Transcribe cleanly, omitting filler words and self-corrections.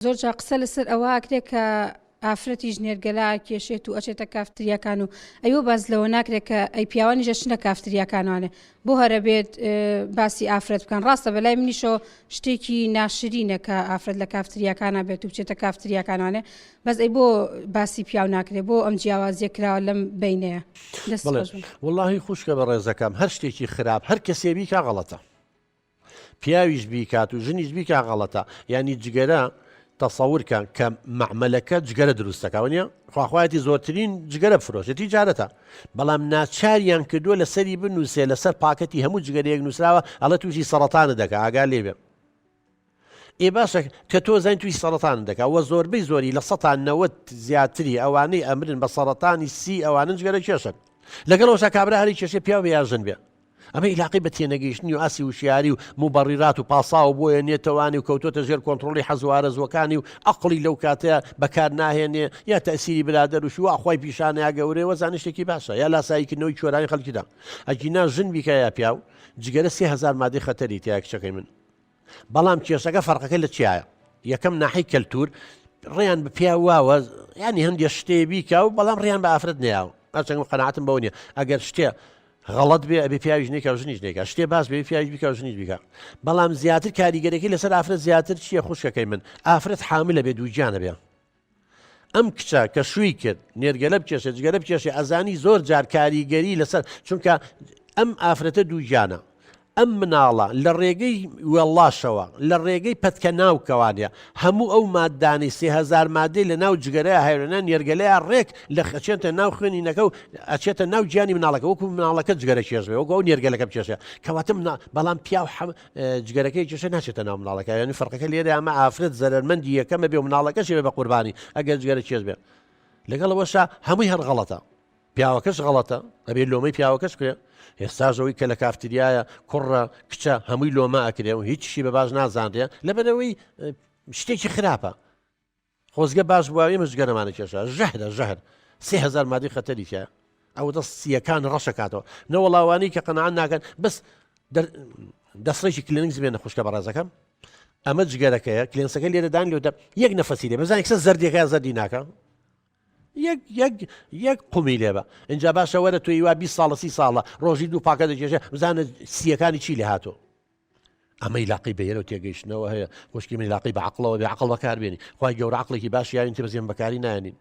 زۆر جار قسە لەسەر ئەوە ئەکرێت کە ئافرەتیش نێرگەلە ئەکێشێت و ئەچێتە کافتریاکان و ئەی بۆ باس لەوە ناکرێت کە ئەی پیاوانیش ئەچنە کافتریاکانوانێ بۆ هەرەبێت باسی ئافرەت بکەن ڕاستە بەلای منیشەوە شتێکی ناشرینە کە ئافرەت لە کافتریاکانە بێت و بچێتە کافتریاکانوانێ بەس ئەی بۆ باسی پیاو ناکرێت بۆ ئەم جیاوازیە کراوە لەم بینەیە دەست بڵێ خۆش بن. وەڵاهی خوشکە بەڕێزەکەم هەر شتێکی خراپ هەر کەسێ بیکا غەڵەتە پیاویش بیکات و ژنیش بیکا غەڵەتە یانی جگەرە تەسەور کە کە مەعمەلەکە جگەرە دروست دەکا وەنیە خواخوایەتی زۆرترین جگەرە بفرۆشێت تیجارەتە بەڵام ناچاریان کردووە لەسەری بنووسێ لەسەر پاکەتی هەموو جگەرەیەک نووسراوە ئەڵێ تووشی سەڕەتانە دەکا ئاگا لێ بێ ئێ باشە کە تۆ زانین تووشی سەڕەتان دەکا وە زۆربەی زۆری لە سەتا 90 زیاتری ئەوانەی ئەمرن بە سەڕەتانی سی ئەوانن جگەرە کێشن لەگەڵەوەشا کابرا هەری کێشێ پیاو بێ یا ژن بێ ئەمە ئیلاقەی بە تێنەگەیشتنی و ئاستی وشیاری و موبەڕیرات و پاساو بۆیە نێتەوانی و کەوتۆتە ژێر کۆنتڕۆڵی حەز و ئارەزووەکانی و ئەقڵی لەو کاتەیا بەکار ناهێنێ یا تەئسیری برادەر و شوا خوای پیشانیا گەورەیە وە زانشتێکی باشە یا لاساییکردنەوەی کوێرانی خەڵکیدا ئەگینا ژن بیکا یا پیاو جگەرە 3000 مادەی خەتەری تیایە کچەکەی من بەڵام کێشەکە فەرقەکە لە چیایە یەکەم ناحی کەلتور ڕێیان بە پیاو واوە ینی هەندێ شتێ بیکا و بەڵام ڕێیان بە ئافرەت نەیاوە هەرچەند قەناعەتم بەوە نییە ئەگەر شتێ غەڵەت بێ ئەبێ پیاویش نەیکا و ژنیش نەیکا شتێ باش بێ پیاویش بیکا و ژنیش بیکا بەڵام زیاتر کاریگەرەکەی لەسەر ئافرەت زیاتر چییە خوشکەکەی من ئافرەت حاملە بێ دووگیانە بێ ئەم کچە کە شووی کرد نێرگەلە بکێشێ جگەرە بکێشێ ئەزانی زۆر جار کاریگەری لەسەر چونکە ئەم ئافرەتە دووگیانە ئەم مناڵە لە ڕێگەی وێڵاشەوە لە ڕێگەی پەتکە ناوکەوانە هەموو ئەو ماددانەی 3000 مادەی لە ناو جگەرەیە هەیە نێرگەلەیە ڕێک لە ئەچێتە ناو خوێنینەکە و ئەچێتە ناو گیانی مناڵەکە وەکو مناڵەکە جگەرە کێش بێ وەکو ئەو نێرگەلەکە بکێشێ کەواتە بەڵام پیاو جگەرەکەی کێشە ناچێتە ناو مناڵەکە یعنی فەرقەکە لێرە ئەمە ئافرەت زەرەرمەندی یەکەمە بێ و مناڵەکەشی بێ بە قوربانی ئەگەر جگەرە کێش بێ لەگەڵ ئەوەشا هەمووی هەر غەڵەتە پیاوەکەش غەڵەتە ئەبێ لۆمەی پیاوەکەش بکرێ ئێستاش ئەوەی کە لە کافتریایە کوڕە کچە هەمووی لۆمە ئەکرێ و هیچشی بە باش نازانرێ لەبەرەوەی شتێکی خراپە خۆزگە باش بووە ئێمە جگەرەمانە کێشا ژەهرە ژەهر 3000 مادەی خەتەری تیایە ئەوە دەست سیەکان ڕەشەکاتەوە نەوەڵاوانی کە قەنەعان ناکەن بەس دەسڕێکی کلێنکس بێنە خوشکە بەڕێزەکەم ئەمە جگەرەکەیە کلێنسەکە لێرەدان لێدە یەک نەفەسی لێ بزانێک سە زەردێکە زەردی ناکە یەک یەک یەک قومی لێبە اینجا باشە وەرە توی وا 20 ساڵە سی ساڵە ڕۆژی دوو پاکە دەکێشە بزانە سیەکانی چی لێ هاتۆ ئەمە ئیلاقەی بە یەرەو تێگەیشتنەوە هەیە خوشکی من ئیلاقەی بە عەقڵەوە بێ عەقڵ بەکاربێنی خوای گەورە عەقڵێکی باش یاوین تێ بەزێن بەکاری نایەنین.